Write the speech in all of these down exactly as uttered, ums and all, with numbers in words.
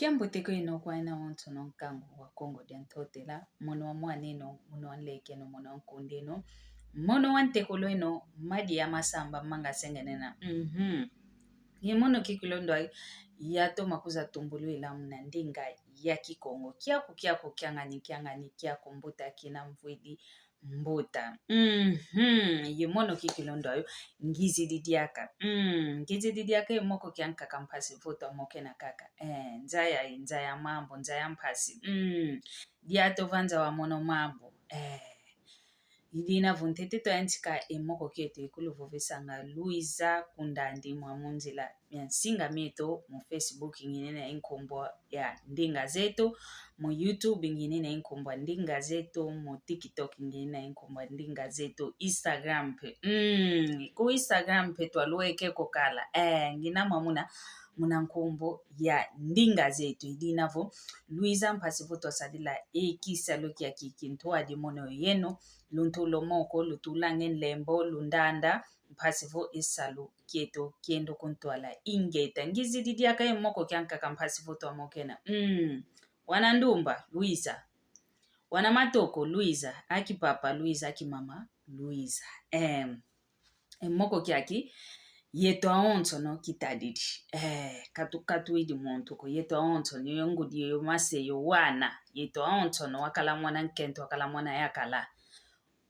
Kiambote kweno kwa yeno onsono nkangu wa Kongo dia Ntotela, mono wa mwaneno, mono wa nlekeno, mono wa nkundeno, mono wa ntekolweno, Madia Masamba Manga Sengenena. Mhm. Ye mono kikilu ndo ayo, yatoma kwiza tumbulwila muna ndinga ya Kikongo. Kiaku, kiaku, kiangani, kiangani, kiaku, mbuta kina mvwidi, mbuta. Mhm. Ye mono kikilu ndo ayo, ngizidi diaka. Mm, ngizidi diaka ye moko kiankaka mpasi vo twamokena kaka. Eh, nza ya, nza ya mambu, nza ya mpasi. Mm, dia tovanza wa mono mambu. Eh, idina vo ntete twayantika e moko kieto ye kuluvovesanga Luiza Kundandi mwa munzila mia nsinga mieto. Mu Facebook nginina e nkumbu ya Ndinga Zeto, mu YouTube nginina e nkumbu ya Ndinga Zeto, mu TikTok nginina e nkumbu ya Ndinga Zeto, Instagram mpe. Mm, ku Instagram mpe twalweke ko kala. Eh, ngina mwa muna, muna nkumbu ya Ndinga Zeto. Idina vo, Luiza, mpasi vo twasadila e kisalu kia kiki ntwadi mono yeno, luntula o moko, lutulanga e nlembo, lundanda, mpasi vo e salu kieto kienda kuntwala. Ingeta, ngizidi diaka ye moko kiankaka mpasi vo twamokena. Mm. Wana ndumba, Luiza. Wana matoko, Luiza. Aki papa, Luiza. Aki mama, Luiza. Em. E moko kiaki, yeto awonsono kitadidi. Eh, katu, katuidi muntu ko, yeto awonsono, yo ngudi, yo mase, yo wana, yeto awonsono, wakala mwana nkento, wakala mwana yakala.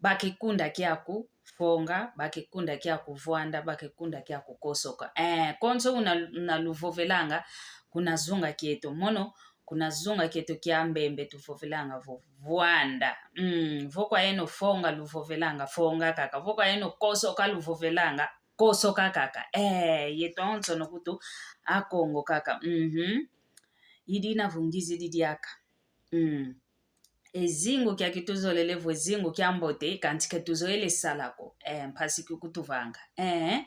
Bakikunda kiaku fonga, bakikunda kiaku vwanda, bakikunda kiaku kosoka. Eh, konso una, una luvovelanga, kuna zunga kieto. Mono, kuna zunga kieto kia Mbembe tuvovelanga vo vwanda. Mm, vo kwa yeno fonga luvovelanga, fonga kaka. Vo kwa yeno kosoka luvovelanga, kosoka kaka. Eh, yeto awonsono kutu Akongo kaka. Mhm. Idina vo ngizidi diaka. Mm. E zingu kiaki tuzolele vo e zingu kiambote, kansi ke tuzoele sala ko. Eh, mpasi kikutuvanga. Eh,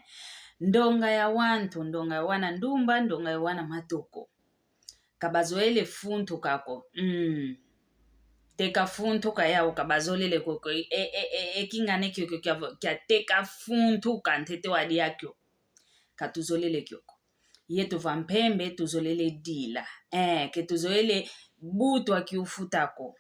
ndonga ya wantu, ndonga ya wana ndumba, ndonga ya wana matoko. Ka bazoele funtuka ko. Mm. Teka funtuka yau ka bazolele ko, ko. E, e, e, e kingane kiokio kia, kia teka funtuka ntete wa diakio. Ka tuzolele kiokio. Yeto va mpembe tuzolele dila. Eh, ke tuzoele butwa kiufuta ko.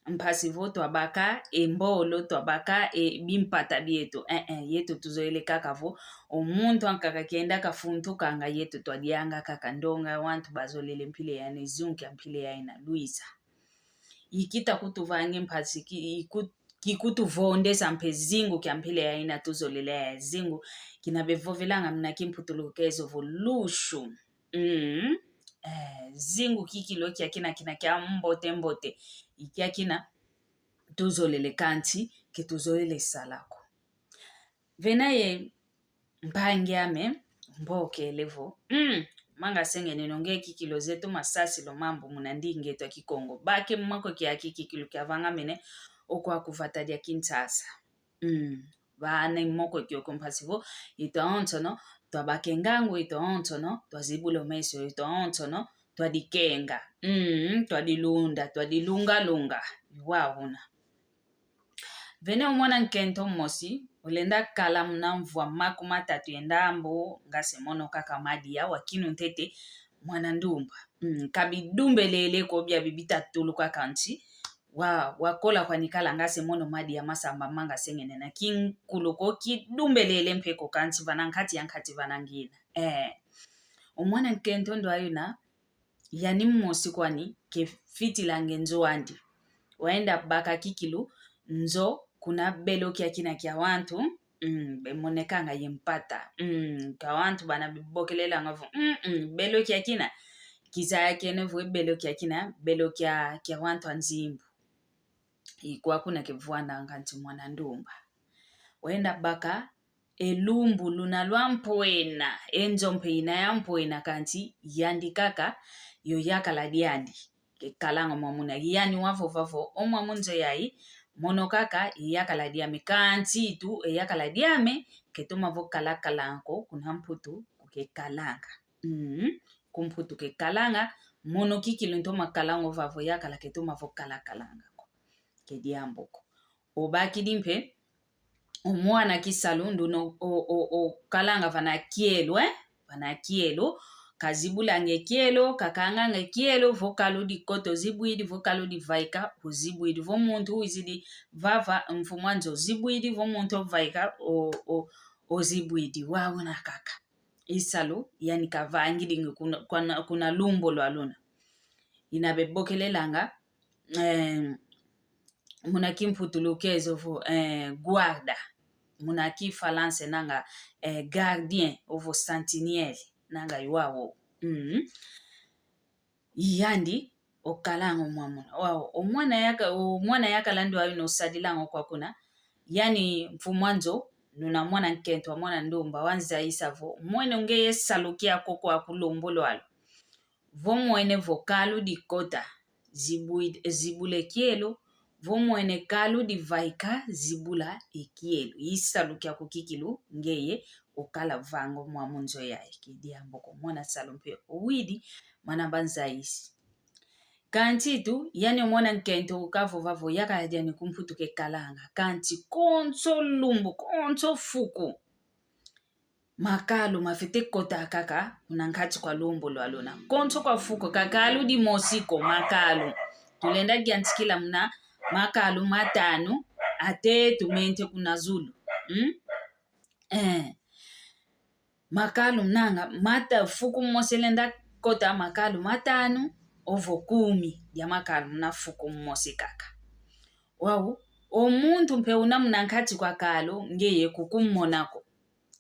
Mpasi vo twabaka e mbolo, twabaka e bimpata bieto. Eh, eh, yeto tuzoele kaka vo o muntu ankaka kienda kafuntukanga, yeto twadianga kaka. Ndonga ya wantu bazolele mpila yaina, e zingu kia mpila yaina, Luiza. Ikita kutuvangi mpasi ki, iku, kikutuvondesa mpe zingu kia mpila yaina tuzolele, e zingu kina bevovelanga muna kimputulukezo vo luxu. Mm. Eh, zingu kikilu kiakina, kina kia mbote mbote. Ikiakina tuzolele kansi ke tuzolele sala ko. Vena ye mpangi ame, mbokele vo. Mm. Manga Sengenena, nge kikilu zeto masasi lo mambu muna ndinga eto a Kikongo. Bake moko kiaki kikilu kiavangamene o kwaku vata dia Kinshasa. Mm. Vana e moko kiokio mpasi vo, yeto awonsono twabaka e ngangu, yeto awonsono twazibula o meso, yeto awonsono twadikenga. Mm, twadilunda, twadilungalunga. Wa una. Vene o mwana nkento mosi, olenda kala muna mvwa makumatatu ye ndambu, nga se mono kaka Madia, wakinu ntete mwana ndumba. Mm, ka bidumbelele ko, biabi bitatuluka kansi, wa, wakola kwani kala nga se mono Madia Masamba Manga Sengenena. Kinkulu ko, kidumbelele mpe ko, kansi vana nkati ya nkati vana ngina. Eh. O mwana nkento ndo ayuna, yani mosi kwani ke fitilanga e nzo andi. Wayenda baka kikilu nzo kuna belo kiakina kia wantu, mm, bemonekanga ye mpata. Mm, ka wantu bana bebokelelanga vo, mm, mm, belo kiakina. Kizayakene vo e belo kiakina, belo kia, kia wantu a nzimbu. Ikwa kuna ke vwandanga nti mwana ndumba. Wayenda baka e lumbu luna lwa mpwena, e nzo mpe ina ya mpwena, kansi yandi kaka yo yakala diandi. Ke kalanga mwamuna, yani wavova vo, o mwamu nzo yayi, mono kaka yakala diame, kansi tu e yakala diame, ke toma vo kalakalanga ko, kuna Mputu ku ke kalanga. Mm. Ku Mputu ke kalanga, mono kikilu ntoma kalanga, vava yakala ke toma vo kalakalanga ko. Ke diambu ko. Obakidi mpe o mwana kisalu nduna o, o, o kalanga vana kielu, eh? Vana kielu, kazibulanga e kielo, kakanganga e kielo, vo kalu dikota ozibwidi, vo kalu divaika ozibwidi, vo muntu wizidi vava mfumu'a nzo ozibwidi, vo muntu ovaika o, o, ozibwidi. Wau una kaka i salu yani kavangidingi kuna, kuna, kuna lumbu lwa luna. Ina bebokelelanga, eh, muna kimputulukezo vo, eh, guarda, muna kifalansa nanga, eh, gardien, ovo sentinelle, nanga iwau. Mm. Yandi okalanga mwamuna. Wau, o mwana yaka, o mwana yakala ndwayo una osadilanga kwa kuna. Yani mfumu'a nzo, nuna mwana nkento wa mwana ndumba, wanzayisa vo, mwene ngeye salu kiako kwa ku lumbu lwalu. Vo mwene vo kalu dikota, zibui-, zibula e kielo, vo mwene kalu divaika, zibula e kielo. I salu kiaku kikilu, ngeye okala vanga o mwamu nzo yayi. Kidiambu ko, mwana salu mpe owidi, mana banzayisi. Kansi tu, yani o mwana nkento ukavova vo yakala diani ku Mputu kekalanga. Kansi konso lumbu, konso fuku, makalu mafwete kota kaka kuna nkati kwa lumbu lwa luna. Konso kwa fuku, ka kalu dimosi ko, makalu. Tulenda yantikila muna makalu matanu, ate tumente kuna zulu. Hmm? Eh. Makalu nanga, mata-, fuku mosi lenda kota makalu matanu, ovo kumi dia makalu muna fuku mosi kaka. Wau, o muntu mpe una muna nkati kwa kalu, ngeye kukumona ko.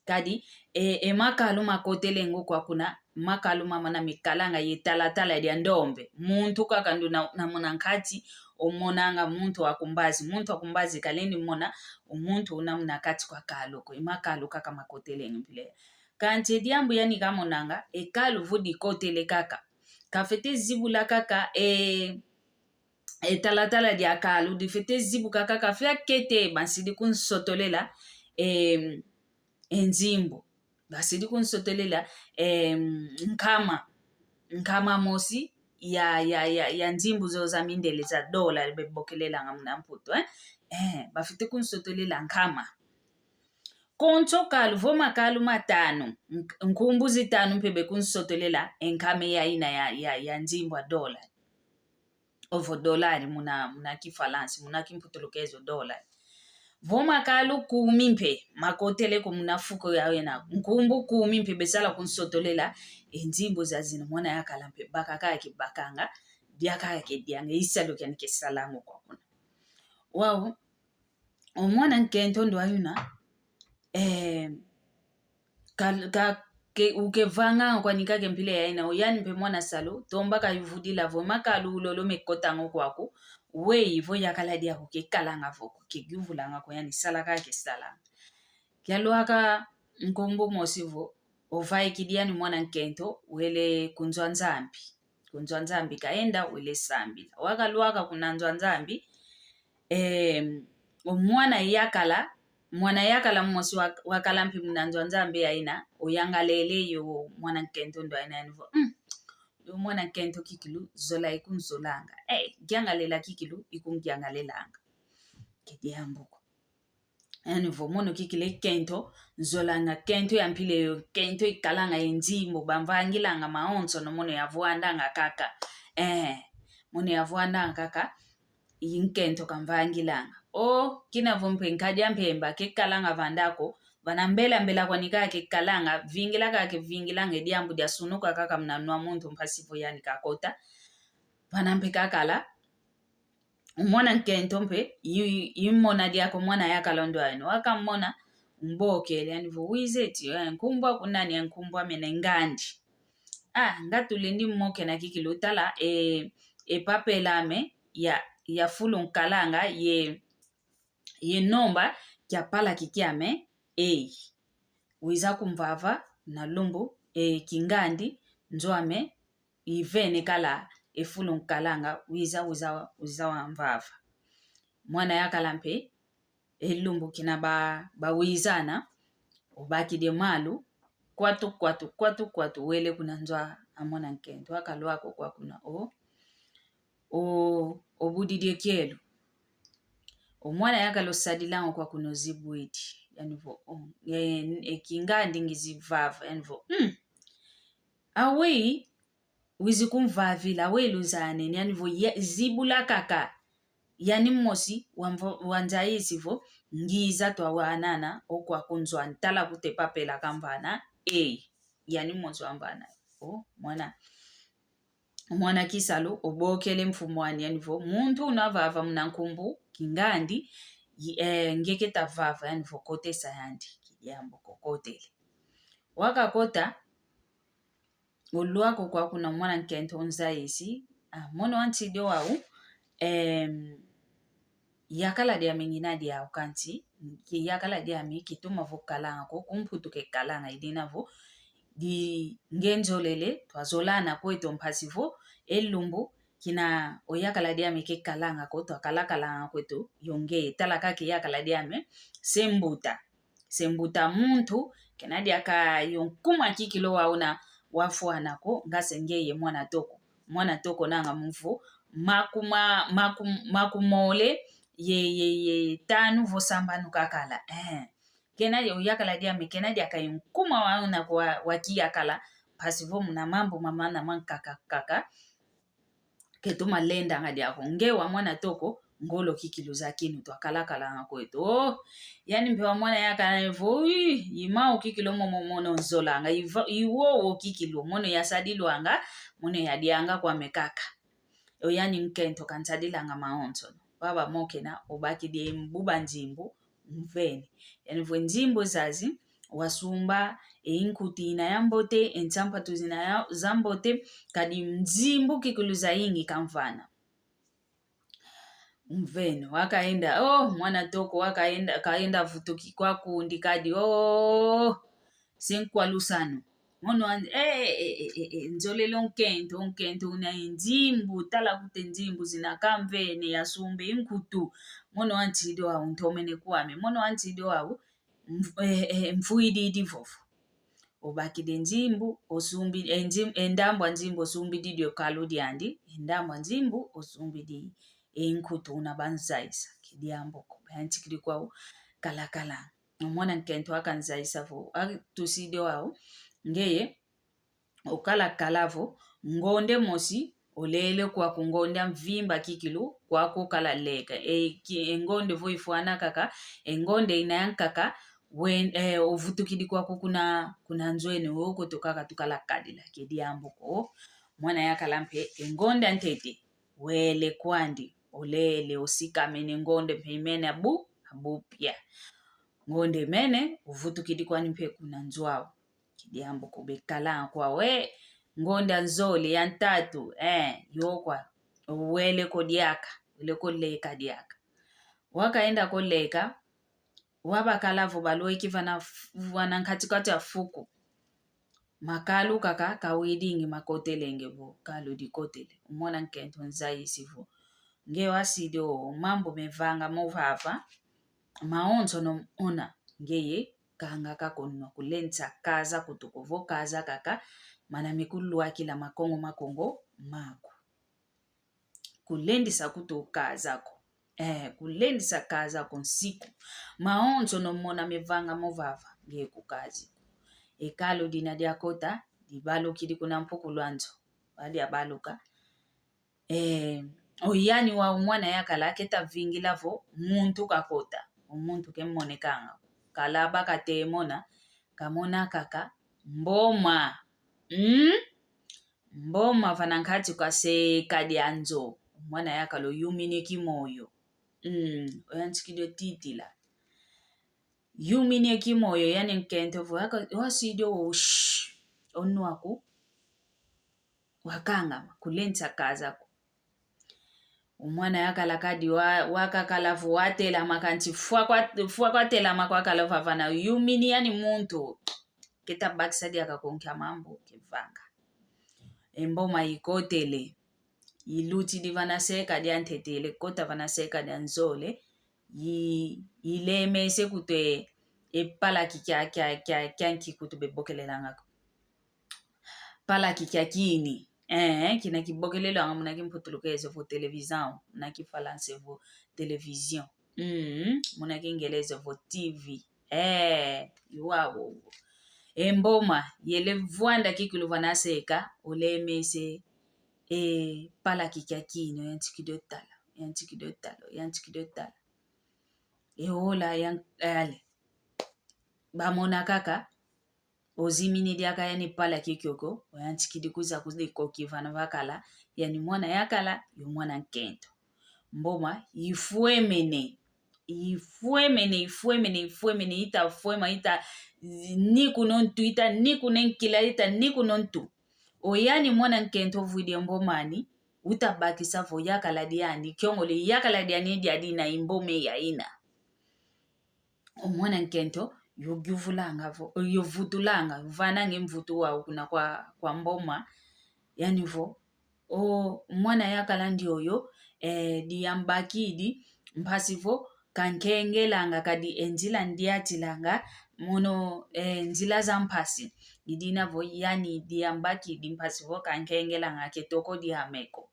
Kadi, e, e makalu makotele ngo kwa kuna, makalu mamana mikalanga ye talatala dia ndombe. Muntu kaka nduna, una muna nkati, omonanga muntu wa ku mbazi. Muntu wa ku mbazi kalendi mona, o muntu una muna nkati kwa kalu ko. E makalu kaka makotele ngo mpila. Kansi e diambu yani kamonanga, e kalu vo dikotele kaka. Kafwete zibula kaka, e, e talatala dia kalu, difwete zibuka kaka fia kete, bansidi kunsotolela, e, e nzimbu. Basidi kunsotolela, e, nkama, nkama mosi ya, ya, ya, ya nzimbu zo za mindele za dola bebokelelanga muna Mputu, eh? Eh, bafwete kunsotolela nkama. Konso kalu, vo makalu matanu, nk-, nkumbu zitanu mpe bekunsotolela, e nkama ya ina ya, ya, ya nzimbu a dola. Ovo dolari muna, muna kifalansa, muna kimputulukezo dolari. Vo makalu kumi mpe, makotele ko muna fuku ya wena, nkumbu kumi mpe besala kunsotolela, e nzimbu zazina mwana yakala mpe, baka kaka kibakanga, dia kaka kidianga, i salu kiani kisalanga kwa kuna. Wau, o mwana nkento ndwayo una, eh, ka, ka, ke, ukevanga kwani kaka e mpila ya ina, o yani mpe mwana salu, tomba kayuvudila vo makalu ulolo mekotanga kwaku, weyi vo yakala diaku kekalanga vo, keyuvulanga ko yani sala kaka kesalanga. Kialwaka nkumbu mosi vo, ovaikidi yani mwana nkento, wele ku nzo a Nzambi. Ku nzo a Nzambi kaenda, wele sambila. Wakalwaka kuna nzo a Nzambi, eh, o mwana yakala, mwana yakala mosi wa-, wakala mpe muna nzo a Nzambi ya ina, oyangalele yo mwana nkento ndwayo ina yani vo, mm, yo mwana nkento kikilu, zola ikunzolanga. Eh, nkiangalela kikilu, ikunkiangalelanga. Kidiambu ko. Yani vo mono kikile kento, nzolanga kento ya mpila yo, kento ikalanga ye nzimbu, bamvangilanga mawonso no mono yavwandanga kaka. Eh, mono yavwandanga kaka, i nkento kamvangilanga. O, kina vo mpe nkadi a mpemba, kekalanga vanda ko, vana mbela mbela kwani kaka kekalanga, vingila kaka kevingilanga, e diambu diasunuka kaka muna nwa muntu mpasi vo yani kakota. Vana mpe kakala, o mwana nkento mpe, i, i, imona diaka o mwana yakala ndwayo eno. Wakamona, umbokele, yani vo wiza eti, eh, nkumbu aku nani? Eh, nkumbu ame ne Ngandi. Ah, nga tulendi mokena kikilu tala, eh, e papela ame ya, ya fulu nkalanga ye, ye nomba kia palaki kiame, ei. Wiza kumvava na lumbu, eh, kingandi, nzo ame, ivene kala e fulu nkalanga, wiza, wiza, wiza wamvava. Mwana yakala mpe, e lumbu kina ba, bawizana, obakidi e malu, kwatu, kwatu, kwatu, kwatu, wele kuna nzo a mwana nkento, wakalwaka kwa kuna o, o, obudidi e kielo. O mwana yakala osadilanga kwa kuna ozibwidi, yani vo, o, e, e kingandi ngizi vava, yani vo, mm. Aweyi wizi kumvavila, aweyi luzanene, yani vo ye-, zibula kaka. Yani mosi wa mvo-, wa nzayisi vo, ngiza twawanana, okwa kunzwa ntala kute papela kamvana, eyi. Yani mosi wamvana. O, mwana. Mwana kisalu, obokele mfumu ani, yani vo, muntu una vava muna nkumbu, kingandi, yi-, eh, nge keta vava, yani vo kotesa yandi, kidiambu ko kotele. Wakakota, olwako kwa kuna mwana nkento nzayisi, ah, mono wa nsidi wau, em, yakala diame ngina diau kansi, yakala diame kituma vo kalanga ko, kumputu ke kalanga idina vo, di nge nzolele, twazolana kweto mpasi vo, e lumbu, kina o yakala diame ke kalanga ko, twakala kalanga kweto, yo nge, tala kake yakala diame, se mbuta. Se mbuta muntu, kena diaka yo nkuma kikilu wau una wafwana ko, nga se ngeye mwana toko. Mwana toko nanga mvu, makuma-, makum-, makumole, ye, ye, ye, tanu vo sambanu kakala. Eh. Kena yo yakala diame, kena diaka yo nkuma wau una kwa, wa kiyakala, mpasi vo muna mambu mamana mankaka, kaka. Ketuma lendanga diako. Nge wa mwana toko, ngolo kikilu za kinu twakalakalanga kweto. Oh, yani mpe wa mwana yakala vo, ui, i mau kikilu momo mono nzolanga, i va-, i wowo kikilu, mono yasadilwanga, mono yadianga kwame kaka. O yani nkento kansadilanga mawonsono. Baba mokena, obakidi mbuba nzimbu, mvene. Yani vo nzimbu zazi, wasumba, e nkutu ina ya mbote, e nsampatu zina ya, za mbote, kadi nzimbu kikilu zayingi kamvana. Mvene, wakaenda, oh, mwana toko, wakaenda, kaenda vutuki kwa kundi kadi, oh, se nkwa lusanu. Mono an-, eh, eh, eh, eh, eh, nzolele o nkento, o nkento una e nzimbu, tala kute nzimbu zina kamvene, yasumba e nkutu. Mono wa nsidi wau ntomene kwame. Mono wa nsidi wau, mv-, eh, eh, mvuididi vovo. Obakidi e nzimbu, osumbi-, e nzim-, e ndambu a nzimbu osumbidi dio kalu diandi, e ndambu a nzimbu osumbidi e nkutu una banzayisa. Kidiambu ko, bayantikidi kwau kalakala. Omona nkento akanzayisa vo, a, tusidi wau, ngeye, okalakala vo, ngonde mosi, olele kwaku ngonde a mvimba kikilu, kwaku okala leka. E, ki-, e ngonde vo ifwana kaka, e ngonde ina yankaka, wen-, e, ovutukidi kwaku kuna, kuna nzo ene, oko tukaka tukalakadila, kidiambu ko. Mwana yakala mpe, e ngonde a ntete, wele kwandi, olele, osikamene ngonde mpe imene abu, abu pia. Ngonde imene, ovutukidi kwandi mpe kuna nzo au. Kidiambu ko bekala kwa we, ngonda nzole ya ntatu, eh, yokwa, wele ko diaka, wele ko leka diaka. Wakaenda ko leka, wabakala vo balweki vana f-, vana nkati-kati a fuku. Makalu kaka kawidingi makotelenge vo, kalu dikotele. Omona nkento nzayisi vo. Nge wasidi o mambu mevanga mo vava, mawonsono ona, ngeye, kanga kaka onwa kulendisa kaza kutuku vo kaza kaka, mana mikulwakila makongo makongo maku. Kulendisa kutu kaza ko. Eh, kulendisa kaza ko nsiku. Mawonsono mona mevanga mo vava, nge kukazi ko. E kalu dina diakota, dibalukidi kuna mpuku lwa nzo. Badiabaluka. Eh, oyani wa mwana yakala keta vingila vo muntu kakota. O muntu kemonekanga. Kalaba katemona, kamona kaka mboma. Mm? Mboma vana nkati kwa seka dia nzo. Mwana yakala oyumini kimoyo. Mm, oyantikidi otitila. Yumini kimoyo, yani nkento vo, waka-, wasidi o, shh, onwa ku. Wakangama, kulendisa kaza ko. Omwana yakala kadi wa-, wakakala vo watelama kansi fwa kwa-, fwa kwatelama kwakala vava na yumini yani muntu. Keta bakisa diaka ko nkia mambu kevanga. E mboma ikotele. Ilutidi vana seka dia ntete, ile kota vana seka dia nzole. I-, ilemese kutu e palaki kia, kia, kia, kia nki kutu bebokelelanga ko. Palaki kia kini. Eh, kina kibokelelwanga muna kimputulukezo vo televisão, muna kifalanse vo télévision. Mm, muna kingelezo vo T V. Eh, iwawo. E mboma, yele vwanda kikilu vana seka, olemese, e palaki kia kini, oyantikidi otala, oyantikidi otala, oyantikidi otala. E ola, yan-, ale. Bamona kaka, ozimini diaka yani palaki kiokio, oyantikidi kwiza kudikoki vana vakala, yani mwana yakala, yo mwana nkento. Mboma, ifwemene. Ifwemene, ifwemene, ifwemene, ita fwema, ita ni kuna ntu, ita ni kuna nkila, ita ni kuna ntu. O yani mwana nkento ovwidi e mboma ani, uta bakisa vo yakala diani, kiongolo yakala diani dia dina i mboma yaina. O mwana nkento, yo yuvulanga vo, yo vutulanga, vananga e mvutu wau kuna kwa, kwa mboma, yani vo, o mwana yakala ndioyo, e, diyambakidi, mpasi vo, kankengelanga kadi e nzila ndiatilanga, mono, e, nzila za mpasi. I dina vo yani diyambakidi mpasi vo kankengelanga ketoko diame ko.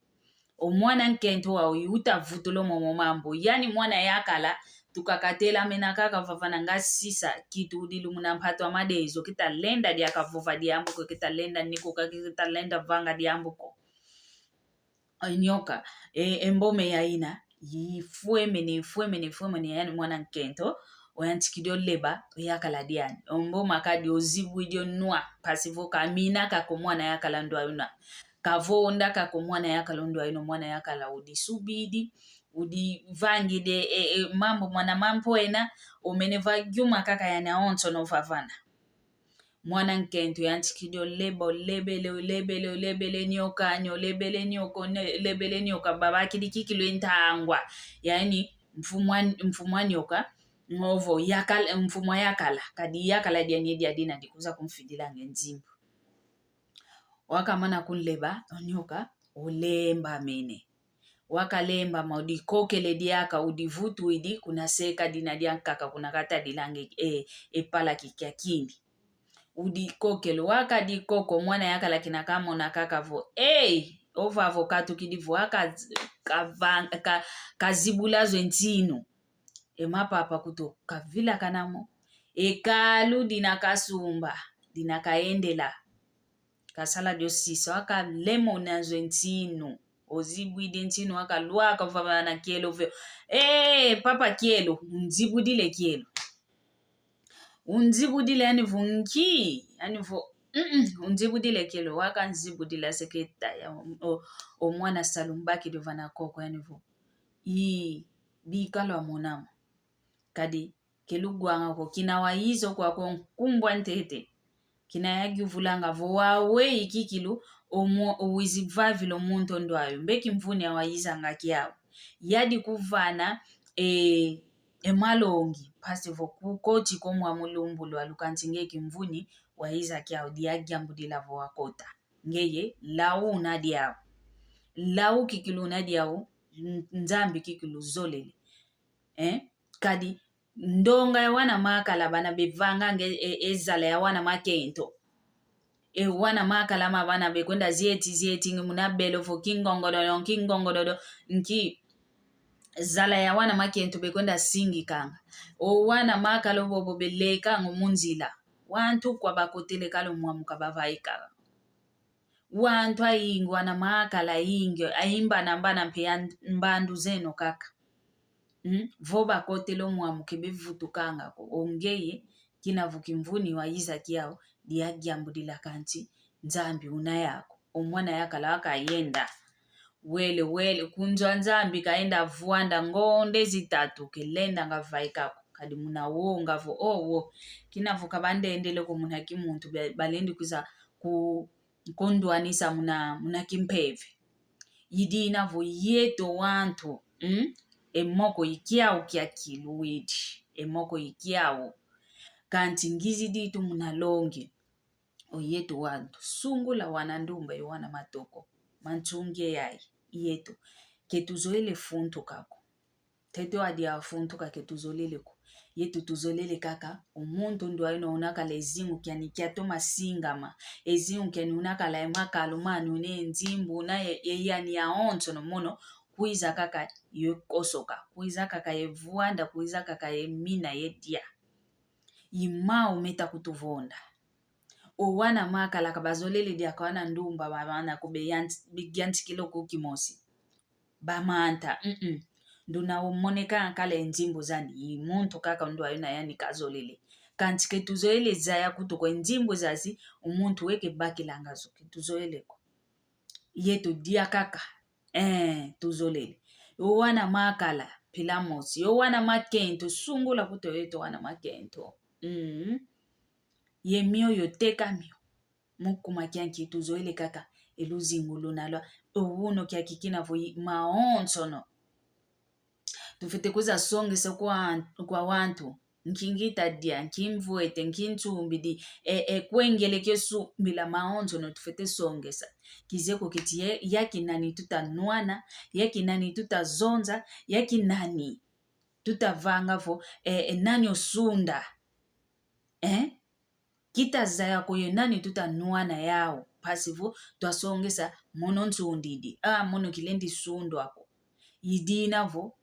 O mwana nkento wau i uta vutula momo mambu. Yani mwana yakala, tukakatelamena kaka vavana nga sisa, kitu udilumuna mpatu a madezo, kita lenda diaka vova diambu ko, kita lenda nikuka, kita lenda vanga diambu ko. Nyoka, e, e mboma yaina, ifwemene, ifwemene, ifwemene, yani mwana nkento, oyantikidi oleba, oyakala diani. O mboma kadi ozibwidi onwa, mpasi vo kamina kaka o mwana yakala ndwaina. Kavonda kaka o mwana yakala ndwaina, o mwana yakala udisubidi, udivangidi, e, e, mambu mwana mampwena, omene va yuma kaka yani awonsono vavana. Mwana nkento yantikidi oleba, olebele, olebele, olebele nyoka, nyo, olebele nyoka, one-, olebele nyoka, babakidi kikilu e ntangwa. Yani, mfumu a, mfumu a nyoka, ngovo, yakal-, mfumu a yakala, kadi yakala diani dia dina dikuza kumfidilanga e nzimbu. Wakamana kunleba, o nyoka, olembamene. Wakalembama, udikokele diaka, udivutwidi, kuna seka dina diankaka, kuna katadilanga e, e palaki kia kini. Udikokele, wakadikoko, mwana yakala kina kamona kaka vo, ei, ovavo katukidi vo, aka, kava-, ka, kazibula zo e ntinu. E mapapa kutu kavilakana mo. E kalu dina kasumba, dina kaendela. Kasala dio sisa, wakalemona zo e ntinu. Ozibwidi e ntinu, wakalwaka vava na kielo vio. Ee, papa kielo, unzibudile kielo. Unzibudile yani vo nki, yani vo, mm, mm, unzibudile kielo, wakanzibudila seketa ya, o, o mwana salu mbakidi vana koko yani vo. Ii, bika lwamona mo. Kadi, ke lugwanga ko, kina wayiza kwaku nkumbu a ntete. Kina yayuvulanga vo waweyi kikilu, omo-, owizi vavila o muntu ndwayo. Mbe kimvuni awayizanga kiau. Yadi kuvana, e, e malongi. Mpasi vo kukoti ko mwa mulumbu lwalu kansi nge kimvuni, wayiza kiau diagiambudila vo wakota. Ngeye, lau una diau. Lau kikilu una diau, n-, Nzambi kikilu zolele. Eh? Kadi, ndonga ya wana makala bana bevanga nge, e, e zala ya wana makento. E wana makala ma bana bekwenda zieti, zieti, ngi muna belo vo kingongododo, kingongododo, nki zala ya wana makento bekwenda singikanga. O wana makala bobo belekanga mu nzila. Wantu kwa bakotele kala mwamu kabavaika. Wantu ayingi, wana makala ayingi, ayimbana mbana mpe ya mbandu zeno kaka. Mm? Vo bakotele o mwamu ke bevutukanga ko. O ngeye, kina vo kimvuni wayiza kiau, diagiambudila kansi, Nzambi una yako. O mwana yakala wakayenda. Wele, wele, kunzwa Nzambi kayenda vwanda ngonde zitatu, kelendanga vaika ko. Kadi muna wonga vo, o wo. Kina vo kabandendele ko muna kimuntu, ba-, balendi kwiza ku-, kundwanisa muna, muna kimpeve. I dina vo yeto wantu, mm? E moko i kiau kiakilu widi, e moko i kiau. Kansi ngizidi tu muna longi. O yeto wantu, sungula wana ndumba, e wana matoko. Mansungi yayi, yeto. Ke tuzoele funtuka ko. Ntete wadi afuntuka ke tuzolele ko. Yetu tuzolele kaka, o muntu ndwayo una kala e zingu kiani kiatoma singama. E zingu kiani una kala e makalu mani, una e nzimbu, una e, e yani yawonsono mono, kwiza kaka ye kosoka, kwiza kaka ye vwanda, kwiza kaka ye mina ye dia. I mau meta kutuvonda. O wana makala ka bazolele diaka wana ndumba ba bana ku be yanti-, be yantikila ku kimosi. Bamanta, mm-mm. Nduna umoneka kala e nzimbu zani, i muntu kaka ndwayo na yani kazolele. Kansi ke tuzoele zaya kutu ko e nzimbu zazi, o muntu weke bakilanga zo, ke tuzoele ko. Yeto dia kaka. Eh, tuzolele. Yo wana makala, mpila mosi. Yo wana makento, sungula kutu yeto wana makento. Mm. Ye mioyo teka mio. Mu kuma kiaki tuzoele kaka e luzingu luna lwa. O uno kiaki kina vo i mawonsono. Tufwete kwiza songesa kwa, kwa wantu. Nki ngita dia, nki mvwete, nki nsumbidi, e, e, kwengele kio sumbila mawonsono tufwete songesa. Kizeye ko kiti ye, ya kinani tuta nwana, ya kinani tuta zonza, ya kinani tuta vanga vo, e, e, nani osunda. Eh? Kita zaya ko ye nani tuta nwana yau, mpasi vo twasongesa mono nsundidi, ah, mono kilendi sundwa ko. I dina vo,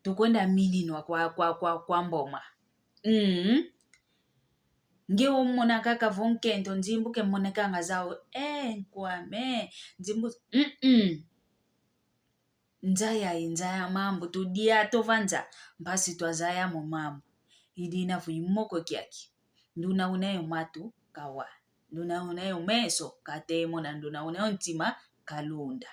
tukwenda mininwa kwa, kwa, kwa, kwa mboma. Mm. Nge omona kaka vo nkento nzimbu ke monekanga zau, eh, nkwame, nzimbu, mm-mm. Nza yai, nza ya mambu, tudia tovanza, mpasi twazaya mo mambu. I dina vo i moko kiaki. Nduna una yo matu, kawa. Nduna una yo meso, katemona, nduna una yo ntima, kalunda.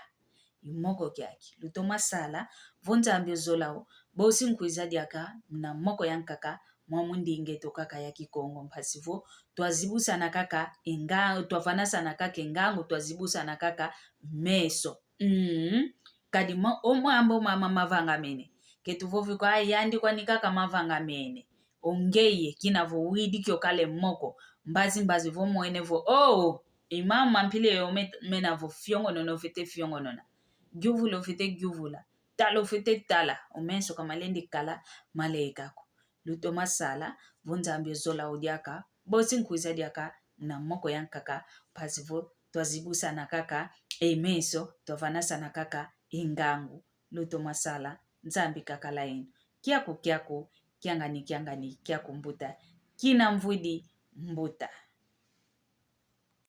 I moko kiaki. Lutoma sala, vo Nzambi ozola o, bosi nkwiza diaka, muna moko yankaka, mwa mundinga eto kaka ya Kikongo mpasi vo, twazibusana kaka e nga-, twavanasana kaka e ngangu, twazibusana kaka meso. Mm. Kadi mo-, o mambu mama mavangamene. Ke tuvovi ko, ah, yandi kwani kaka mavangamene. O ngeye, kina vo widi kio kala e moko. Mbazi mbazi vo mwene vo, oh, i mama mpila yo me-, mena vo fiongonona ofwete fiongonona. Giuvula ofwete giuvula. Tala ofwete tala. O meso ka malendi kala maleka ko. Lutoma sala, vo Nzambi ozola o diaka, bosi nkwiza diaka, muna moko yankaka, mpasi vo twazibusana kaka e meso, twavanasana kaka e ngangu. Lutoma sala, Nzambi kakala yeno. Kiaku, kiaku, kiangani, kiangani, kiaku mbuta. Kina mvwidi mbuta.